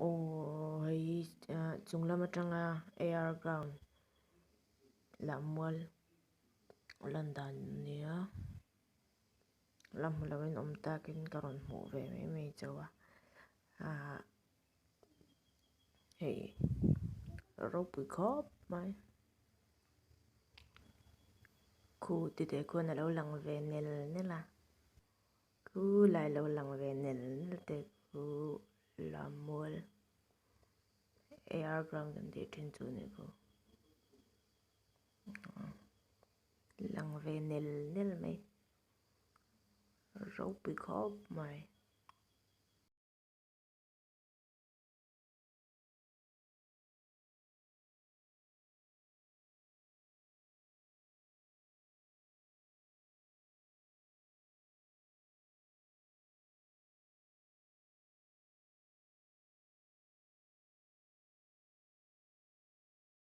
Aww hei hi ah chung lam atanga air ground lammual lan dan a ni a la hmu lo in awm takin ka rawn hmuh ve mai mai chauh a ah hei ropui khawp mai khu tite khuan a lo lang ve nel nel a. Khu lai lo lang ve nel nel te khu lammual air ground kan tih thin chu ni khu lang ve nel nel mai ropui khawp mai.